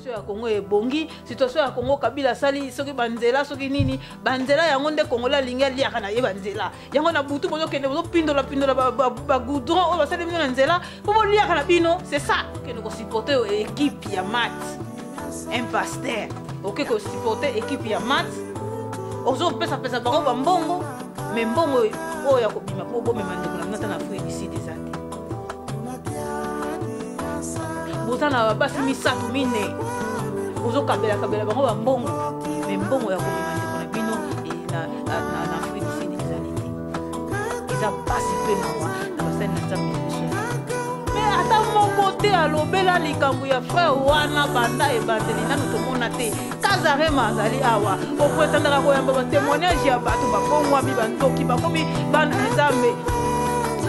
Situation ya Congo ebongi, situation ya Congo Kabila asali soki banzela soki nini, banzela yango nde Congolais alingi aliaka na ye banzela. Yango na butu bozokende bozopindola pindola ba, ba, ba goudron oyo basali bino na nzela mpo boliaka na bino, c'est ça. Okende kosupporter équipe ya mat, un pasteur oke kosupporter équipe ya mat, ozopesapesa bango bambongo, me mbongo oyo ya kobima mpo bomema ndeko na bino ata na Afrique du Sud eza te. Boza na basi misato mine, ozokabelakabela bango bambongo, me mbongo ya komema ndeko na bino na Afrique du Sud ezali te. Eza pasi mpe mawa na basali na Nzambe na biso. Me ata moko te alobela likambo ya frère wana banda ebandeli, nanu tomona te. Kazarema azali awa opretandaka koyamba batémoignage ya bato babongwami, bandoki bakomi bana ya Nzambe,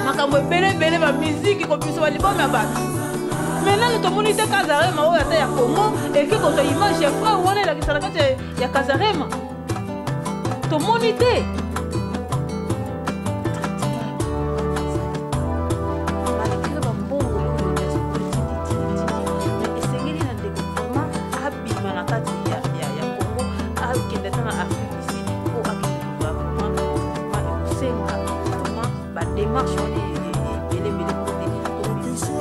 makambo ebele ebele, bamiziki kobimisa balibome ya bato. Me nanu tomoni te Kazarema oyo ata ya Congo eke kozwa image ya frère wana elakisa na kati ya Kazarema, tomoni te. Malgré bambongo oyo diaspora etindi, esengeli na ndeko vraiment abima na kati ya Congo, akende ata na Afrique du Sud mpo akende kozwa vraiment traitement. Ekosenga vraiment badémarche wana ebele ebele po te tobimisa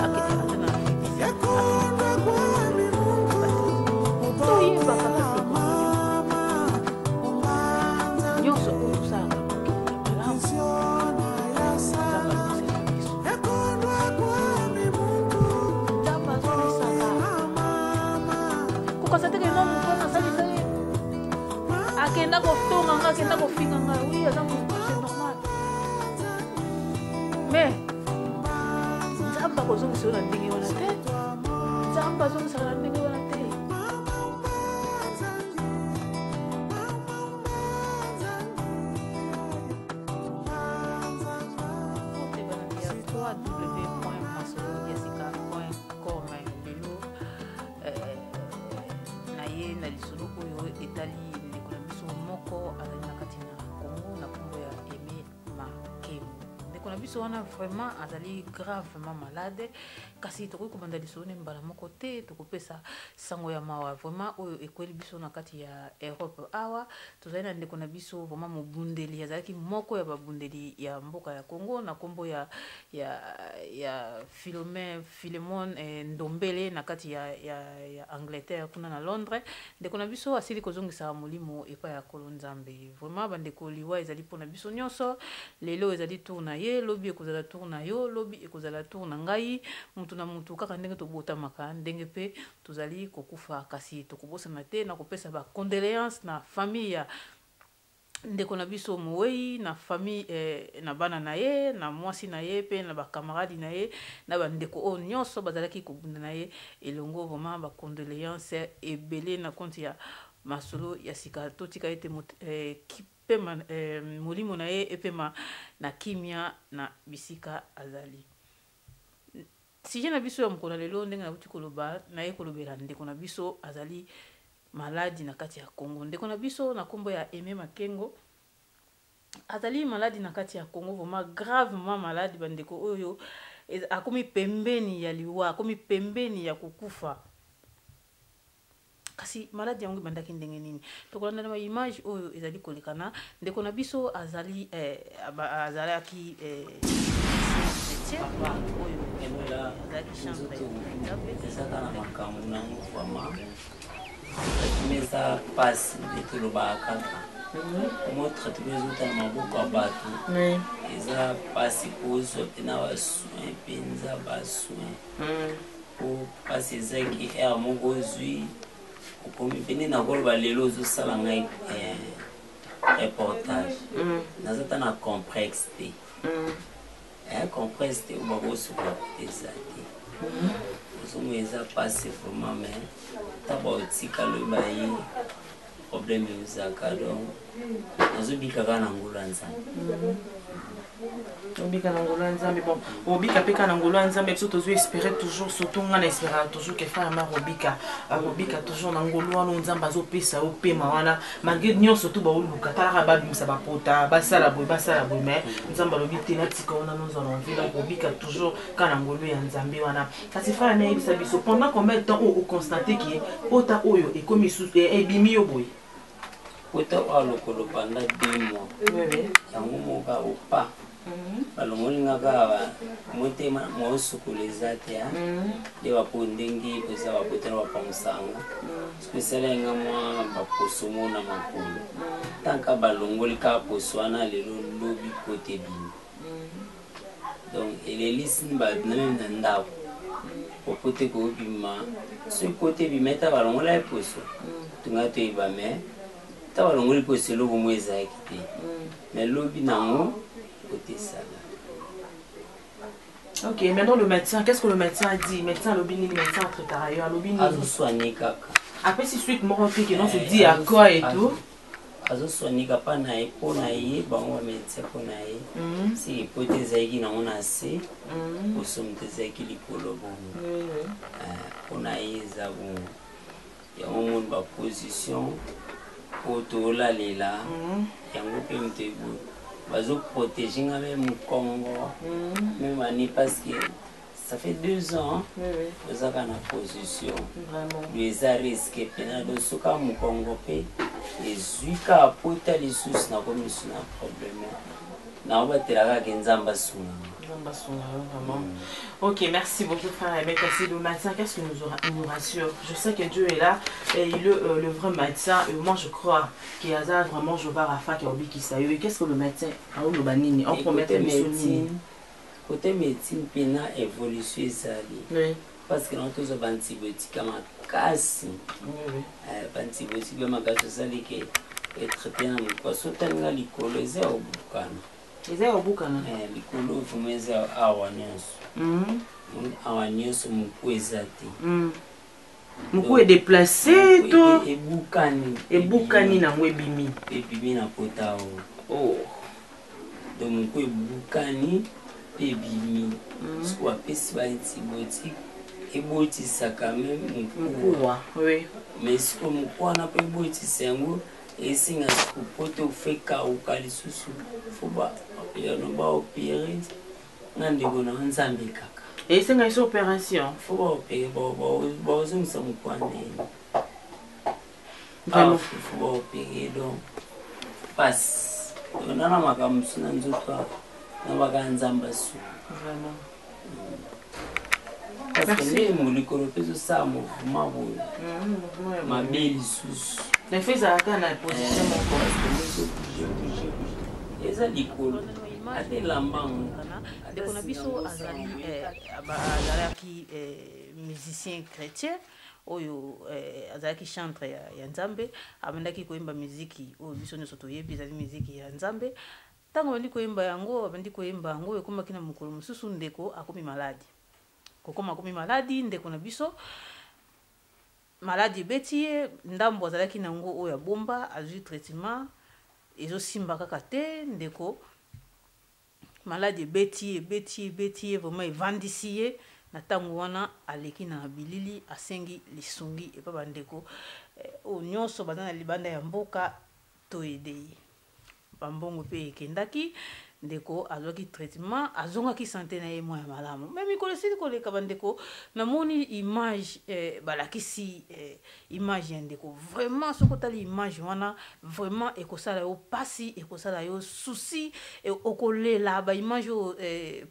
ndeko na kati ya Congo, akende ata na Afrique du Sud, akende. Toyebaka peuple congolais nyonso oyo tosalaka mokili ya malamu, Nzambe azongisaka biso, Nzambe azongisaka. Kokasa teke no moto wana asalisa ye, akenda kotonga nga, akenda kofinga nga. Oui, aza motu, c'est normal, mais Nzambe akozongisa yo na ndenge wana te. Nzambe azongisaka na ndenge wana te. Mbote balandi ya www.masolodiasika.com. Lelo na ye na lisolo oyo etali ndeko na biso moko azali na kati na Congo na nkombo ya Aimé Makembo. Ndeko na biso wana vraiment azali gravement malade, kasi tokoki kobanda lisolo ne mbala moko te. Tokopesa sango ya mawa vraiment oyo ekweli biso na kati ya Europe awa. Tozali na ndeko na biso vraiment mobundeli, azalaki moko ya babundeli ya mboka ya Congo na nkombo ya Philomène Philemon Ndombele na kati ya Angleterre kuna na Londres. Ndeko na biso asili kozongisa molimo epai ya Nkolo Nzambe. Vraiment bandeko, liwa ezali mpona biso nyonso. Lelo ezali tour na ye, lobi ekozala tour na yo, lobi ekozala tour na ngai. Mutu na mutu, kaka ndenge tobotamaka, ndenge mpe tozali kokufa. Kasi tokobosana te na kopesa ba condoléance na famille ya ndeko na biso mowei, na famille na bana na ye, na mwasi na ye, mpe na bakamaradi na ye, na bandeko oyo nyonso bazalaki kobunda na ye elongo. Vraiment bacondoléance ebele na compte ya Masolo ya Sika. Totika ete pema, molimo na ye epema na kimia na bisika azali. Sujet na biso ya mokolo na lelo, ndenge nauti koloba, naye kolobela ndeko na biso azali maladi na kati ya Congo. Ndeko na biso na nkombo ya Aimé Makengo azali maladi na kati ya Congo, vraiment gravement maladi. Bandeko oyo akomi pembeni ya liwa, akomi pembeni ya kokufa. Kasi maladi yango ebandaki ndenge nini? Tokolanda na baimage oyo ezali koleka na ndeko na biso azali azalaki chrétien oyo azalaki chantre. Ezaka na makambo nango vraiment eza mpasi nde tolobaka kaka mo traitement ezota na maboko ya bato, eza mpasi kozwa mpena basoin, mpenza basoin, po mpasi ezaki ere moko ozwi okomi mpe nde nakoloba. Lelo ozosala ngai reportage, naza ta na complexe te, complexe te oyo bakosuka eza te. Ozomona eza mpasi vraiment, mais ta baotikala oyo baye. Problème ezalaka, donc nazobika kaka na ngolu ya Nzambe. Obika na ngolu ya Nzambe. Bon, obika mpe kaka na ngolu ya Nzambe. Biso tozo espérer toujours, surtout nga na espéraka toujours ke frère Mar obika, akobika toujours na ngolu wana oyo Nzambe azopesa yo pema wana, malgré nyonso tu baoluka. Talaka, babimisa bapota, basala boye, basala boye, mais Nzambe alobi te, natika wana nozwa na envie. Donc obika toujours kaka na ngolu ya Nzambe wana. Kasi frère, nayebisa biso, pendant combien de temps oyo oconstater ke pota oyo ekomi ebimi yo boye? Pota oyo lokolo, pendant 2 mois. Yango moko opa balongoli nga kaka motema mosukola eza te nde bapo ndenge koza bapota na bapamusanga soki esalaki nga mwa baposo mo na makolo. Tanka balongoli kaka poso wana, lelo lobi pota ebimi. Donc elelisi bato na meme na ndako po pota ekobima. Soki pota ebima, ata balongola ye poso, tunga toyeba, mais ta balongoli poso, eloko mo ezalaki te, mais lobi nango pota esala. Ok, maintenant le médecin, qu'est-ce que le médecin a dit? Médecin alobi nini? Médecin atraitaka yo, alobi nini? Azosoigne kaka. Apesi suite moko te ke non, se dit à quoi et tout? Azosoigne mpa na ye, mpo na ye, bango bamédecin, mpo na ye siki pota ezalaki nango na se, poso moto ezalaki likolo bongo. Mpo na ye eza bongo. Yango moni baposition oyo tolalela yango mpe moto eboye bazoprotéger nga me mokongo même année, parce que ça fait 2 ans ozaka na position do eza risque mpena. Do soka mokongo mpe ezwi kaka pota lisusu, nakomi su na problème. Naobatela kaka Nzambe asunganga. Nzambe asunga yo vraiment. Ok, merci beaucoup, frère Aimé. Kasi le médecin, qu'est-ce que nous rassure? Je sais que Dieu est là et il est le vrai médecin. Et moi, je crois qu'il y a vraiment Jéhovah Rapha qui a oublié qui ça. Et qu'est-ce que le médecin a eu le banini? On promet Côté médecine, côté médecine mpena évolution ezali parce que na tozwa baantibiotique ya makasi. Baantibiotique ya makasi osali ke etraite na moto so otalinga likolo eza ya obukana. Eza ya obukana. Likolo vraiment eza awa nyonso, awa nyonso moku eza te. Moku edéplacer to Ebukani. Ebukani nango, ebimi. Ebimi na pota oyo. Donc moku ebukani mpe ebimi. Soki bapesi ba antibiotique, ebotisaka même mokuwa. Mais sikoyo moku wana mpo ebotisa yango, esenga siko po te ofe kauka lisusu, fo yano baopérer nga. Ndeko na Nzambe kaka. Esenga eza opération. Fo baopérer, baozongisa mokuwa ndeni, fo baopérer. Donc pasi nana makambo mosusu na nzoto na baka Nzambe asunga. Vraiment. Parce que nde likolo mpe ezosala mouvement boye mabe lisusu. Defo ezalaka na position moko. Eza likolo ata elamba ngo. Ndeko na biso azali azalaki musicien chrétien oyo azalaki chantre ya Nzambe. Abandaki koyemba miziki oyo biso nyonso toyebi, ezali miziki ya Nzambe. Ntango abandi koyemba yango, abandi koyemba yango, ekomaki na mokolo mosusu ndeko akomi maladi. Kokoma akomi maladi, ndeko na biso, maladi ebeti ye. Ndambo azalaki nango oyo abomba, azwi traitement, ezosimba kaka te. Ndeko, maladi ebeti ye, ebeti ye, ebeti ye vraiment, evandisi ye. Na ntango wana aleki na bilili, asengi lisungi epa bandeko oyo nyonso baza na libanda ya mboka, toaider ye. Bambongo mpe ekendaki, ndeko azwaki traitement, azongaki santé na ye mwa ya malamu. Me mikolo esili koleka, bandeko, namoni image, balakisi image ya ndeko. Vraiment, soki otali image wana, vraiment ekosala yo pasi, ekosala yo souci, okolela. Baimage oyo,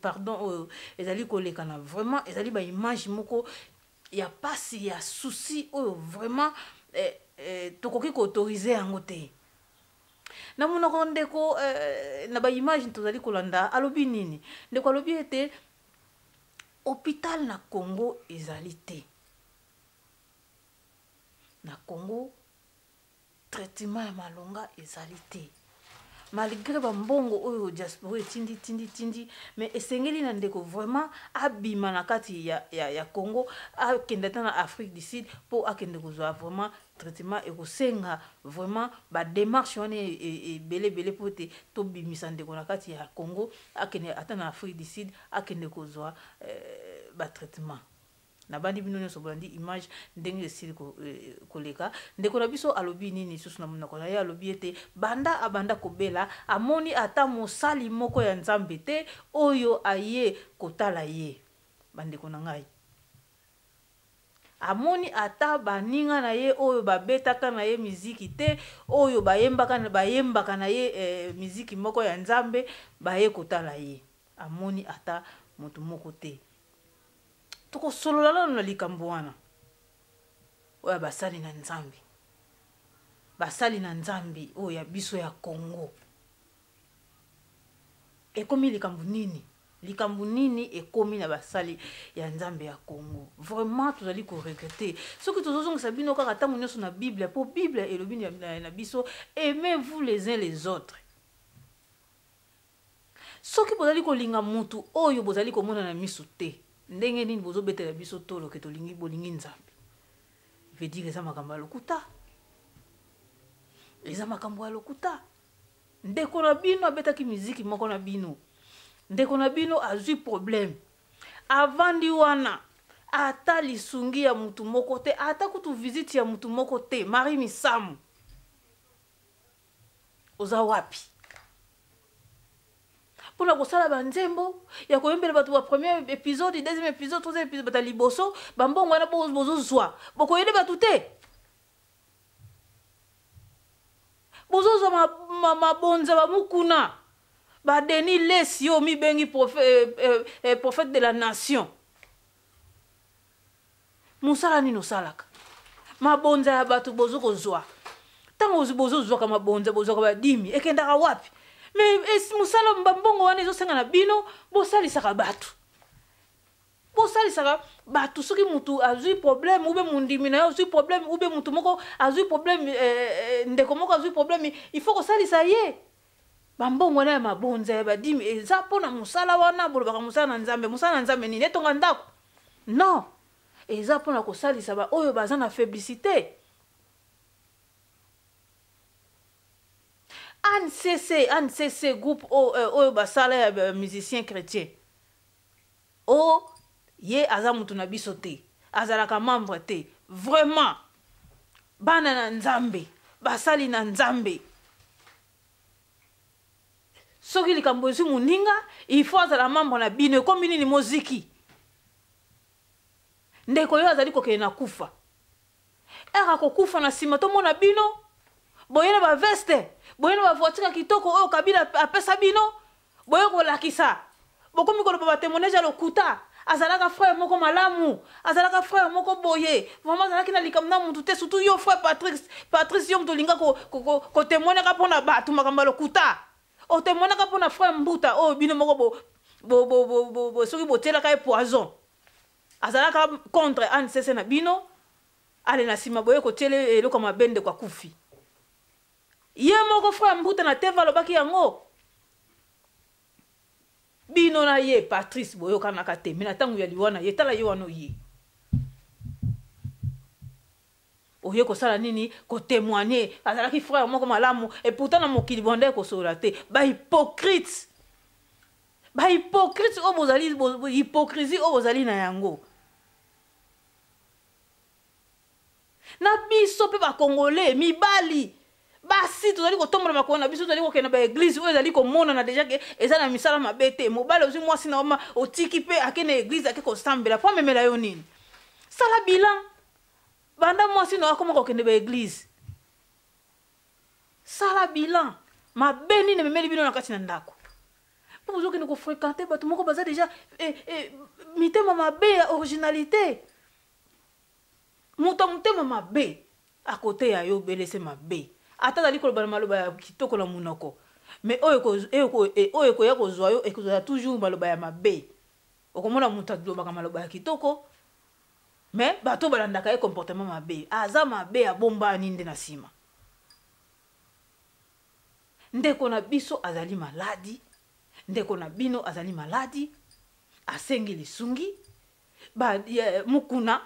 pardon, oyo ezali kolekana, vraiment ezali baimage moko ya pasi, ya souci, oyo vraiment tokoki koautoriser yango te na monoko. Ndeko, na baimage tozali kolanda, alobi nini? Ndeko alobi ete hôpital na Congo ezali te. Na Congo traitement ya malonga ezali te. Malgré bambongo oyo diaspora etindi tindi tindi, mais esengeli na ndeko vraiment abima na kati ya Congo, akende ata na Afrique du Sud mpo akende kozwa vraiment traitement. Ekosenga vraiment badémarche wana ebele ebele mpo ete tobimisa ndeko na kati ya Congo, akende ata na Afrique du Sud, akende kozwa batraitement. Nabandi bino nyonso bolandi image ndenge esili koleka. Ndeko na biso alobi nini lisusu na monoko na ye? Alobi ete banda abanda kobela, amoni ata mosali moko ya Nzambe te oyo aye kotala ye. Bandeko na ngai, amoni ata baninga na ye oyo babetaka na ye miziki te, oyo bayembaka na ye miziki moko ya Nzambe, baye kotala ye. Amoni ata moto moko te. Tokosolola nano na likambo wana oyo basali na Nzambe, basali na Nzambe oyo ya biso ya Congo. Ekomi likambo nini? Likambo nini ekomi na basali ya Nzambe ya Congo? Vraiment tozali koregretter. Soki tozozongisa bino kaka ntango nyonso na Bible, mpo Bible elobi na biso: "Aimez-vous les uns les autres." Soki bozali kolinga mutu oyo bozali komona na misu te, ndenge nini bozobetela biso tolo ke tolingi, bolingi Nzambe? Veut dire eza makambo ya lokuta, eza makambo ya lokuta. Ndeko na bino abetaki miziki moko na bino, ndeko na bino azwi problème, avandi wana, ata lisungi ya mutu moko te, ata kutu visite ya mutu moko te. Marie Misamu, oza wapi mpona kosala banzembo ya koyembela bato ba premier épisode, deuxième épisode, troisième épisode? Bato ya liboso, bambongo wana bozozwa, bokoyede bato te. Bozozwa mabonza bamukuna, baDenis Lessie, oyo mibengi prophète de la nation. Mosala nini osalaka? Mabonza ya bato bozo kozwa, ntango bozozwaka mabonza, bozwaka badîme, ekendaka wapi? Mais mosala, bambongo wana ezosenga na bino bosalisaka bato, bosalisaka bato. Soki mutu azwi problème, ube mondimi na yo azwi problème, ube mutu moko azwi problème, ndeko moko azwi problème, il faut kosalisa ye. Bambongo wana ya mabonza ya badîme eza mpona mosala wana bolobaka mosala na Nzambe. Mosala na Nzambe nini? Etonga ndako? Non, eza mpona kosalisa baoyo baza na faiblicité. ANCC, ANCC, groupe oyo basala ya musicien chrétien, o ye aza mutu na biso te, azalaka membre te. Vraiment, bana na Nzambe, basali na Nzambe, soki likambo ezwi moninga, il faut azala membre na bino. Ekomi nini? Moziki. Ndeko oyo azali kokende na kufa, ere akokufa na nsima, tomona bino boye na baveste, boye na bavoiture ya kitoko oyo Kabila apesa bino, boye kolakisa, bokomi koloba batémoignage ya lokuta. Azalaka frère moko malamu, azalaka frère moko boye, vraiment azalaki na likambo na mutu te. Surtout yo, frère Patrice. Patrice, yo moto olinga kotémoignaka mpona bato makambo ya lokuta. Otémoignaka mpona frère Mbuta oyo bino moko soki botielaka ye poison, azalaka contre ANCC na bino. Ale na nsima boye kotiela eloko mabe, ndeko akufi. Ye moko frère Mbuta na teva alobaki yango. Bino na ye Patrice boyokanaka te, me na ntango ya liwa na ye, tala ye wana, oye oye kosala nini? Kotémoigner azalaki frère moko malamu. Et pourtant na mokili bonde kosolola te. Bahypocrite, bahypocrite oyo bozali, hypocrisie oyo bozali na yango na biso mpe Bacongolais, mibali, basi, tozali kotombola makolo na biso, tozali kokende na baéglise oyo ezali komonana déjà ke eza na misala mabe te. Mobali ozwi mwasi na oma, otiki mpe ake na église, ake kosambela mpo amemela yo nini? Sala bilan. Banda mwasi na akoma kokende baéglise, sala bilan. Mabe nini ememeli bino na kati na ndako mpo bozokende kofréquenter bato moko baza déjà mitema mabe ya originalité? Moto ya motema mabe akoteya yo belese mabe. Ata azali koloba na maloba ya kitoko na monoko, mais oyo ekoya kozwa yo, ekozala toujours maloba ya mabe. Okomona moto alobaka maloba ya kitoko, mais bato balandaka ye comportement mabe, aza mabe, abombani nde na nsima. Ndeko na biso azali maladi, ndeko na bino azali maladi, asengi lisungi, ba, ya, mukuna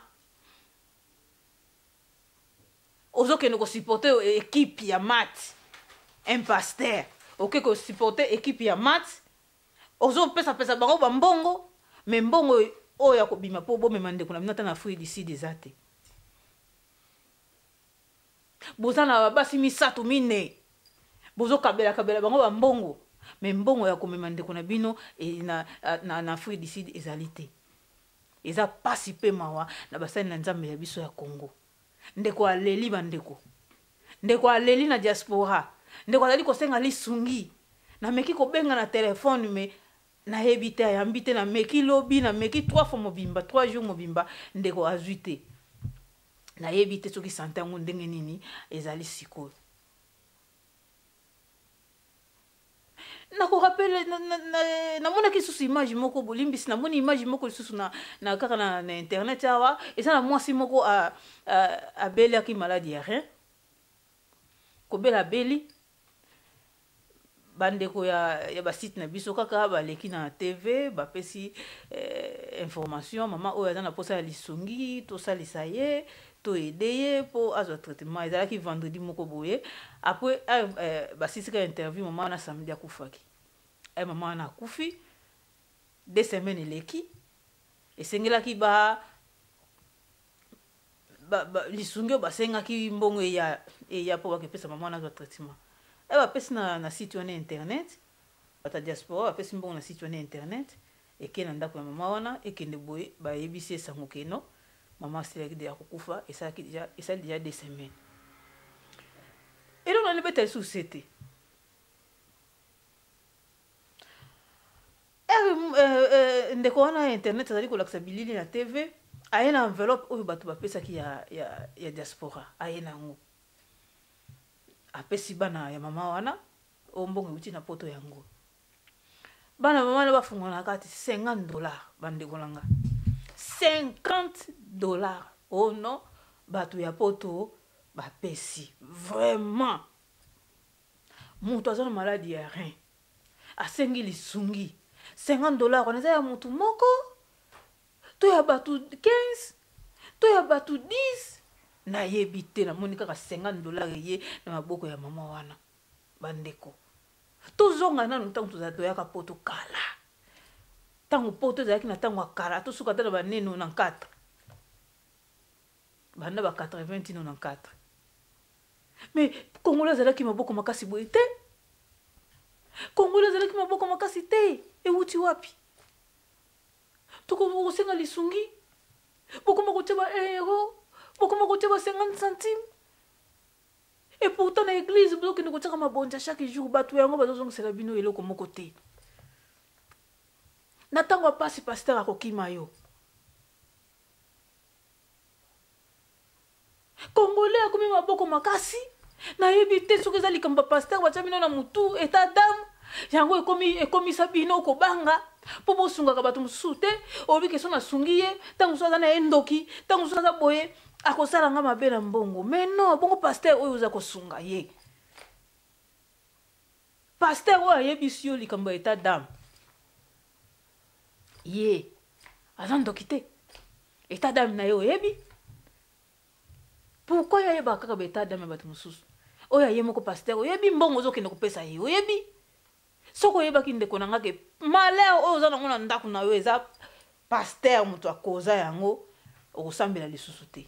ozokende kosupporte ekipe ya mat, un pasteur oke kosupporte ekipe ya mat, ozopesapesa bango bambongo, me mbongo oyo ya kobima mpo bomema ndeko na bino ata na Afrique du Sud eza te. Boza na basi misato mine, bozokabelakabela bango bambongo, me mbongo ya komema ndeko na bino e, na, na, na Afrique du Sud ezali te. Eza pasi pe mawa na basali na Nzambe ya biso ya Congo. Ndeko aleli bandeko, ndeko aleli na diaspora, ndeko azali kosenga lisungi. Nameki kobenga na telefone me nayebi te, ayambi te. Nameki lobi, nameki 3 fois mobimba, 3 jours mobimba, ndeko azwi te. Nayebi te soki sante yango ndenge nini ezali sikoyo. Nakorapele, namonaki lisusu image moko, bolimbisi, namoni image moko lisusu na, na kaka na, na internet awa, eza na mwasi moko abelaki maladi ya rein, kobela abeli. Bandeko ya, ya basite na biso kaka baleki na TV, bapesi information, mama oyo aza na posa ya lisungi, tosalisa ye, toyede ye mpo azwa traitement. Ezalaki vendredi moko boye, après basisika interview, mama wana samedi akufaki. Mama wana akufi, 2 semaines eleki, esengelaki ba, ba, ba lisungi oyo basengaki mbongo eya, eya mpo bakepesa mama wana azwa traitement. Bapesi na, na site wana internet, bato ya diaspora bapesi mbongo na site wana internet, eke na ndako ya mama wana, ekende boye, bayebisi esango keno mama asilaki deja kokufa, esalaki deja, esali deja 2 semaines. Eloko nalibeta lisusu se te. Ndeko wana ya internet azali kolakisa bilili na TV, aye na enveloppe oyo bato bapesaki ya, ya, ya diaspora, aye na yango. Apesi bana ya mama wana, oyo mbongo euti na poto yango. Bana mama wana bafungola na kati $50, bandeko na nga. $50. Oh non, bato ya poto bapesi. Vraiment. Moto aza na maladi ya rein, asengi lisungi. $50 wana eza ya motu moko, to ya bato 15, to ya bato 10. Nayebi te, namoni kaka $50 eye na maboko ya mama wana. Bandeko, tozonga nanu ntango tozala toyaka poto kala. Ntango poto ezalaki na ntango ya kala, tosuka ata na ba neno na 4. Banda ba 80 tino na 4. Mais Congolais azalaki maboko makasi boye te. Congolais azalaki maboko makasi te. Ewuti wapi? Tokosenga lisungi. Bokoma kotia ba 1 euro, bokoma kotia ba 50 centimes. Et pourtant na église bozokende kotiaka mabonza chaque jour, bato yango bazozongisela bino eloko moko te. Na ntango ya pasi pasteur akokima yo. Congolais akomi maboko makasi. Nayebi te soki eza likambo ya pasteur batia bino na mutu, état d'âme yango ekomi, ekomisa bino kobanga mpo bosungaka bato mosusu te. Oyebi ke so nasungi ye, ntango mosusu aza na ye ndoki, ntango mosusu aza boye, akosala nga mabe na mbongo. Mais non, bongo pasteur oyo oza kosunga ye, pasteur oyo ayebisi yo likambo ya état d'âme, ye aza ndoki te. État d'âme na ye oyebi pourquoi ye ayebaka kaka ba état d'âme ya bato mosusu? Oyo aye moko pasteur, oyebi mbongo ozokende kopesa ye, oyebi soki oyebaki ndeko na nga ke malheur oyo oza nango na ndako na yo eza pasteur moto akoza yango, okosambela lisusu te.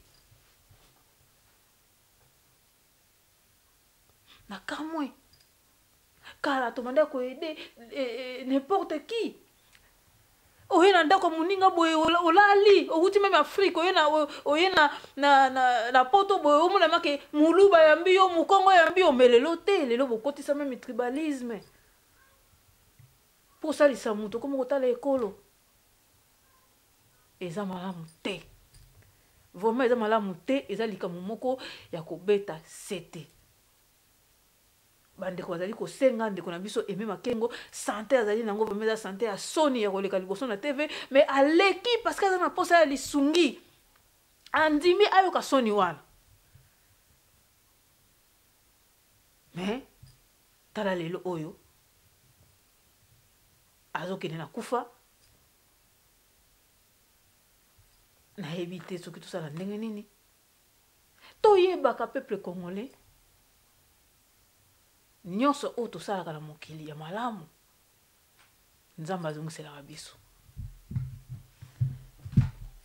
Na kamwe kala tobanda koyede n'importe qui. Oye na ndako moninga boye, olali, outi meme Afrique, oye na, oye na, na, na, na poto boye, omona make muluba yambi yo, mokongo yambi yo, mais lelo te, lelo bokotisa meme tribalisme. Po osalisa moto, okoma kotala ekolo. Eza malamu te. Vraiment eza malamu te, eza likambo moko ya kobeta sete. Bandeko bazali kosenga ndeko na biso Aimé Makengo, santé azali nango vraiment eza santé ya soni ya koleka liboso na TV, mais aleki parce que aza na posa ya lisungi. Andimi ayoka soni wana. Mais Tala lelo oyo azokende na kufa. Nayebi te soki tosala ndenge nini. Toyebaka peuple congolais nyonso oyo tosalaka na mokili ya malamu, Nzambe azongiselaka biso.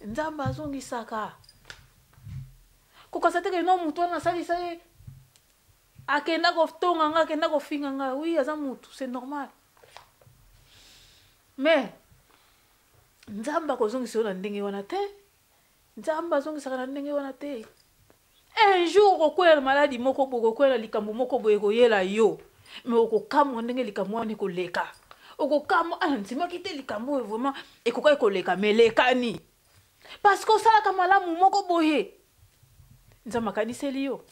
Nzambe azongisaka. Kokasa te ke non moto wana asalisa ye, akenda kotonga nga, akenda kofinga nga. Oui, aza motu, c'est normal. Mais Nzambe akozongisa yo na ndenge wana te. Nzambe azongisaka na ndenge wana te. Un jour okokwela na maladi moko boye, okokwela na likambo moko boye ekoyela yo. Mais okokamwa ndenge likambo wana ekoleka. Okokamwa, ah, nandimaki te likambo oyo vraiment ekokaki koleka, mais elekani. Parce que osalaka malamu moko boye. Nzambe akaniseli yo.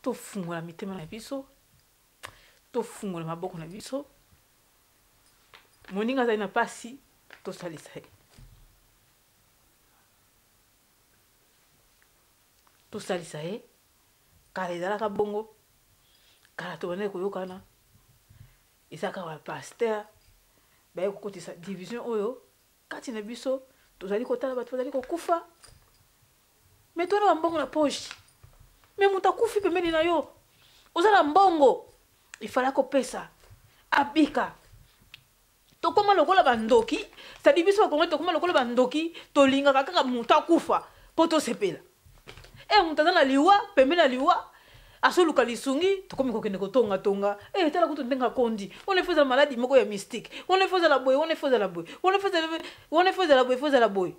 Tofungola mitema na biso, tofungola maboko na biso. Moninga azali na pasi, tosalisa ye. Tosalisa ye. Kala ezalaka bongo, kala tobandaki koyokana. Eza kaka ba pasteur baye kokotisa division oyo kati na biso. Tozali kotala bato bazali kokufa, mais tona ba mbongo na poche, mais moto akufi pembeni na yo, oza na mbongo, il fallait kopesa abika. Tokoma lokola bandoki, c'est-à-dire biso bakongoli tokoma lokola bandoki, tolingaka kaka moto akufa po tosepela. Moto aza na liwa, pembeni na liwa, azoluka lisungi, tokomi kokende kotonga-tonga. Tala kutu ndenge akondi. Wana il faut ezala maladie moko ya mystique. Wana il faut ezala boye, wana il faut ezala boye. Wana il faut ezala, wana il faut ezala boye, il faut ezala boye.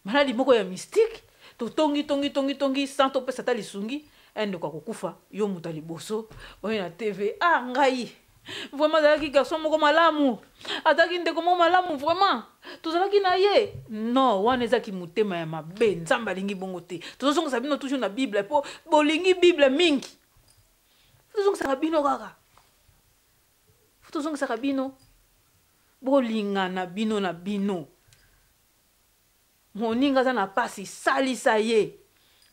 Maladie moko ya mystique, totongi, tongi, tongi, tongi, sans topesa ata lisungi. Ndeko akokufa, yo moto ya liboso, oye na TV. Ah, ngai. Vraiment, azalaki garçon moko malamu. Azalaki ndeko moko malamu, vraiment. Tozalaki na ye. Non, wana ezalaki motema ya mabe. Nzambe alingi bongo te. Tozozongisa bino toujours na Bible, po bolingi Bible mingi. Tozongisaka bino kaka. Tozongisaka bino. Bolingana bino na bino. Moninga aza na pasi, salisa ye.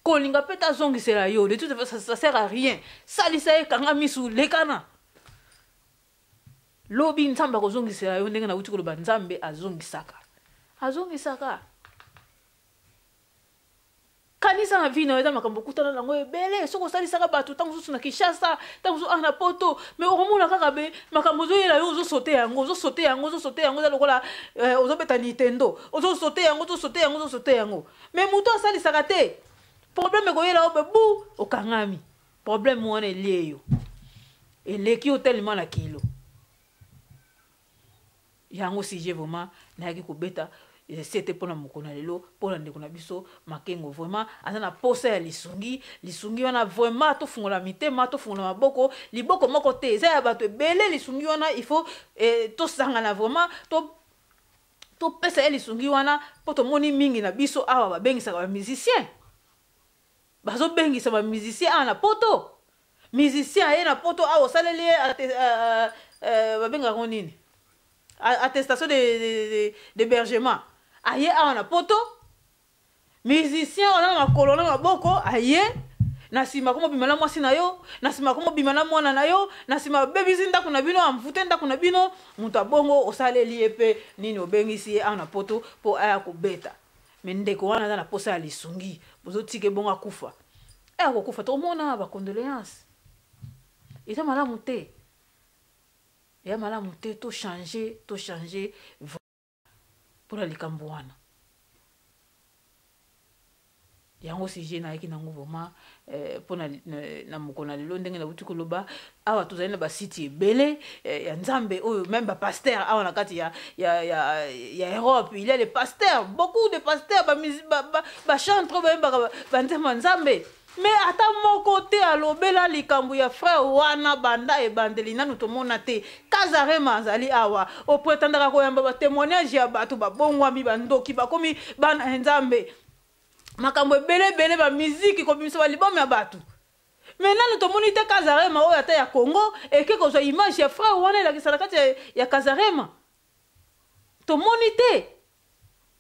Kolinga pe ta zongisela yo, de toute façon ça sert à rien. Salisa ye, kanga misu, lekana. Lobi Nzambe akozongisela yo ndenge nauti koloba, Nzambe azongisaka. Azongisaka. Kanisa na vie na yo, eza makambo okutana nango ebele. Soki osalisaka bato ntango mosusu na Kinshasa, ntango mosusu awa na Poto, mais okomona kaka be makambo ozoyela yo, ozosote yango, ozosote yango, ozosote yango, eza lokola ozobeta Nintendo, ozosote yango, ozosote yango, ozosote yango. Mais moto asalisaka te. Problème ekoyela yo be bu okangami. Problème wana elie yo. Eleki yo tellement na kilo. Yango sujet vraiment nayaki kobeta sete mpona mokolo na lelo, mpona ndeko na biso Makengo. Vraiment aza na posa ya lisungi, lisungi wana vraiment tofungola mitema, tofungola maboko, liboko moko te, eza ya bato ebele. Lisungi wana il faut tosangana vraiment, topesa ye lisungi wana, mpo tomoni mingi na biso awa babengisaka ba musicien. Bazobengisa ba musicien awa na poto. Musicien aye na poto awa, osaleli ye babengaka yango nini? Attestation d'hébergement. Aye awa na poto, musicien oza na makolo na maboko, aye na nsima komobima na mwasi na yo, na nsima komobima na mwana na yo, na nsima babebisi ndako na bino, amvute ndako na bino, moto abongo osaleli ye pe nini, obengisi ye awa na poto po aya kobeta. Mais ndeko wana aza na posa ya lisungi, bozotika ebongo akufa. Akokufa, tokomona ba condoléances. Eza malamu te. Eza malamu te, to changer, to changer mpona likambo wana. Yango sujet nayaki nango vraiment mpona na mokolo na lelo, ndenge nauti koloba awa tozali na basite ebele ya Nzambe oyo même ba pasteur awa na kati ya Europe, il y a les pasteurs, beaucoup de pasteurs, ba chantres oyo bayembaka ba nzembo ya Nzambe. Mais ata moko te alobela likambo ya frère wana banda ebandeli nanu tomona te. Kazarema azali awa, opretendaka koyamba ba témoignage ya bato babongwami, bandoki bakomi bana ya Nzambe. Makambo ebele ebele ba musique kobimisa ba liboma ya bato. Mais nanu tomoni te Kazarema oyo ata ya Congo eke kozwa image ya frère wana elakisa na kati ya Kazarema. Tomoni te.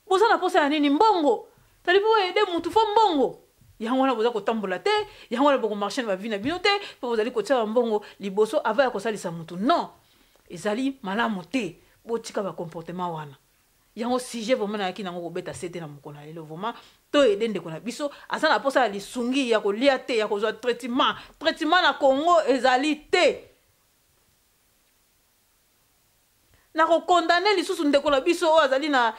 Boza na posa ya nini? Mbongo. Tali po aider mutu fo mbongo. Yango wana boza kotambola te, yango wana bokomarche na bavi na bino te, mpo bozali kotia bambongo liboso ava ya kosalisa motu. Non, ezali malamu te, botika bacomportement wana. Yango sujet vraiment nayaki nango kobeta sete na mokolo na lelo, vraiment to aider ndeko na biso aza na posa ya lisungi ya kolia te, ya kozwa traitement. Traitement na Congo ezali te. Na kokondane lisusu ndeko na biso oyo azali na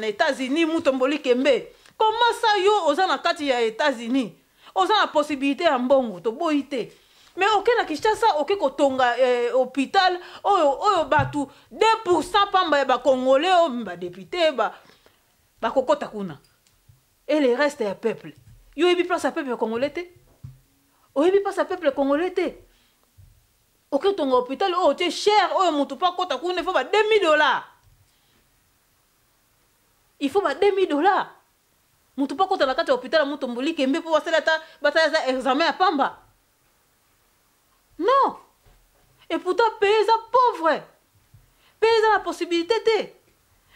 États-Unis, Mutombo Dikembe. Comment ça yo oza na kati ya États-Unis, oza na possibilité ya mbongo, toboyi te, mais oke na Kinshasa, oke kotonga hôpital oyo bato 2% pamba ya bacongolais oyo badéputé bakokota kuna, et le reste ya peuple? Yo oyebi place ya peuple congolais te, oyebi place ya peuple congolais te. Oke tonga hôpital oyo otie cher, oyo motu mpo akota kuna il faut ba 2000 $, il faut ba 2000 $ motu mpo akota na kati ya hôpital ya Mutombo Dikembe, mpo basala ata basala eza examen ya pamba. Non, et pourtant pays eza pauvre, pays eza na possibilité te.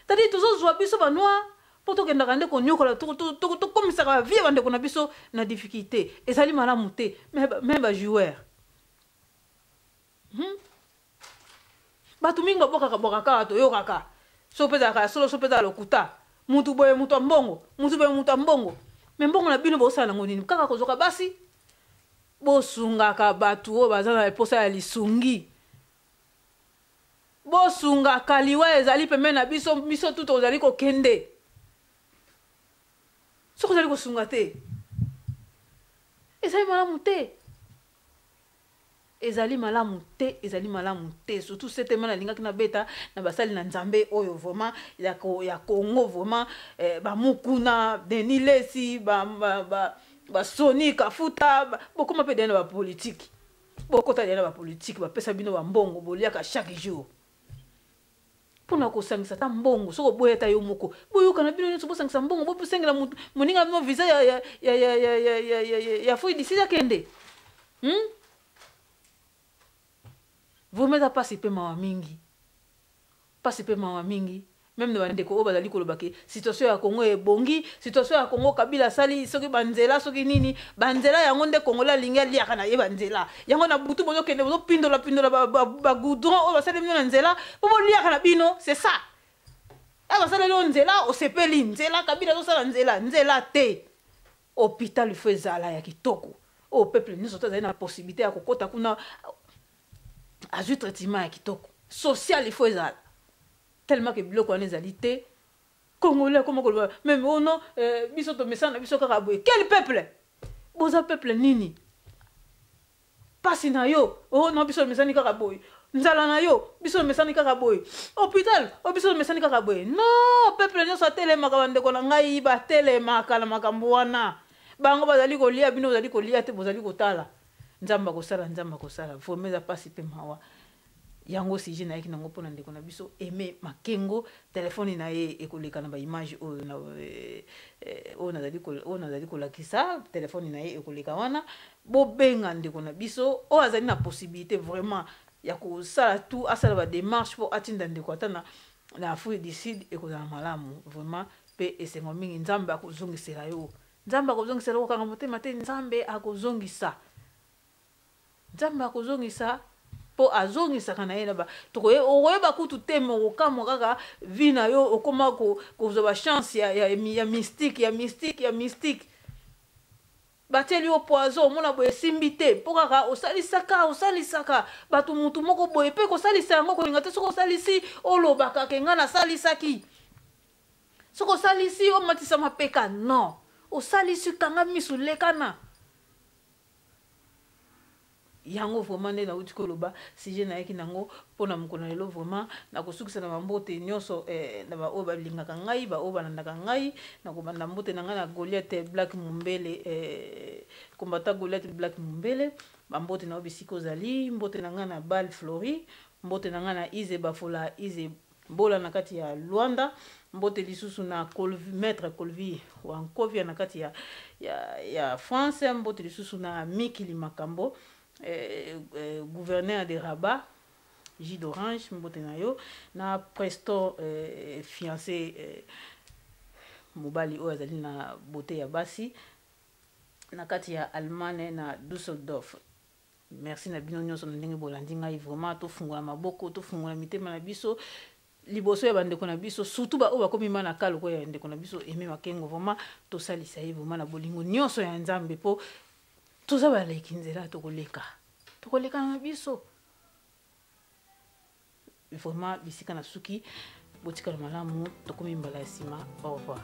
C'est-à-dire tozozwa biso banoir mpo tokendaka nde konyokola, tokomisaka bavie bandeko na biso na difficulté. Ezali malamu te. Même bajoueur, Bato mingi babwakaka bwaka kaka, toyokaka so mpe ezalaka ya solo, so mpe ezala lokuta. Mutu boye mutu ya mbongo, mutu boye mutu ya mbongo, mais mbongo na bino bosala nango nini? Kaka kozwaka basi. Bosungaka bato oyo baza na eposa ya lisungi, bosungaka. Liwa ezali pembeni na biso, biso tu tozali kokende. Soki ozali kosunga te, ezali malamu te, ezali malamu te, ezali malamu te. Surtout setema nalingaki nabeta na basali na Nzambe oyo vraiment ya Congo, vraiment bamukuna, Denis Lesi, basoni ba, ba Kafuta, bokóma mpe deya na bapolitike, bokota deya na bapolitike, bapesa bino bambongo boliaka chaque jour mpona kosangisa ata mbongo. Soki oboya ata yo moko, boyokana bino nyonso, bosangisa mbongo, bosengela moninga bino visa ya Afrique du Sud, akende, Vraiment eza mpasi mpe mawa mingi, mpasi mpe mawa mingi. Même na bandeko oyo bazali koloba ke situation ya Congo ebongi, situation ya Congo, Kabila asali soki banzela, soki nini, banzela yango nde Congolais alingi aliaka na ye. Banzela yango na butu bozokende, bozopindola pindola bagoudron oyo basali bino na nzela mpo boliaka na bino. C'est ça e basaleli oyo nzela, osepeli nzela, Kabila azosala nzela. Nzela te, hôpital il faut ezala ya kitoko, oyo peuple nyonso to azali na possibilité ya kokɔta kuna, azwi traitement ya kitoko. Social il faut ezala, tellement ke biloko wana ezali te. Congolais akoma koloba même: "Oh non, biso tomesana na biso kaka boye." Quel peuple? Boza peuple nini? Pasi na yo: "Oh non, biso tomesani kaka boye." Nzala na yo: "Biso tomesani kaka boye." Hôpital: "Oh, biso tomesani kaka boye." Non, peuple nyonso atelemaka. Bandeko na ngai batelemaka na makambo wana. Bango bazali kolia, bino bozali kolia te, bozali kotala. Nzambe akosala, Nzambe akosala. Vraiment eza pasi mpe mawa. Yango sujet nayaki nango mpona ndeko na biso Aime Makengo. Telefone na ye ekoleka na baimage oyo nazali kolakisa. Telefone na ye ekoleka wana, bobenga ndeko na biso oyo azali na possibilité vraiment ya kosala tout, asala badémarche mpo atinda ndeko ata na Afrique du Sud. Ekozala malamu vraiment mpe esengo mingi. Nzambe akozongisela yo, Nzambe akozongisela. Kokanga motema te, Nzambe akozongisa, Nzambe akozongisa, mpo azongisaka na ye. Na okoyeba kutu te, mais okokamwa kaka vie na yo okóma kozwa bachance ya mystique, ya mystique, ya mystique. Batieli yo poison, omona boye esimbi te, mpo kaka osalisaka, osalisaka bato. Mutu moko boye mpe kosalisa yango kolinga te. Soki osalisi, olobaka ke ngai nasalisaki. Soki osalisi, omatisa mapeka. Non, osalisi, kanga misu, lekana. Yango vraiment nde nauti koloba, sujet nayaki nango mpona mokolo na lelo. Vraiment nakosukisa na bambote nyonso na baoyo balingaka ngai, baoyo balandaka ngai. Nakobanda mbote na ngai na Goliath Black Mumbele, kombata Goliath Black Mumbele, bambote na yo bisika ozali. Mbote na ngai na Bal Flori, mbote na ngai na Ize Bafola, Ize Mbola na kati ya Lwanda. Mbote lisusu na Colvi, maître Colvi Wankovia na kati ya France. Mbote lisusu na Mikili Makambo, gouverneur de Rabat, jus d'orange, mbote na yo. Na Presto, fiancé. Mobali oyo azali na beauté ya basi na kati ya Allemagne na Dusseldorf. Merci na bino nyonso na ndenge bolandi ngai. Vraiment, tofungola maboko, tofungola mitema na biso liboso ya bandeko na biso, surtout baoyo bakomi ma na ka lokola ya ndeko na biso Aime Makengo. Vraiment, tosalisa ye vraiment na bolingo nyonso ya Nzambe, mpo toza baleki nzela, tokoleka, tokolekana na biso. Vraiment, bisika na suki, botikala malamu, tokomi mbala ya nsima. Au revoir.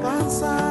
Kansa.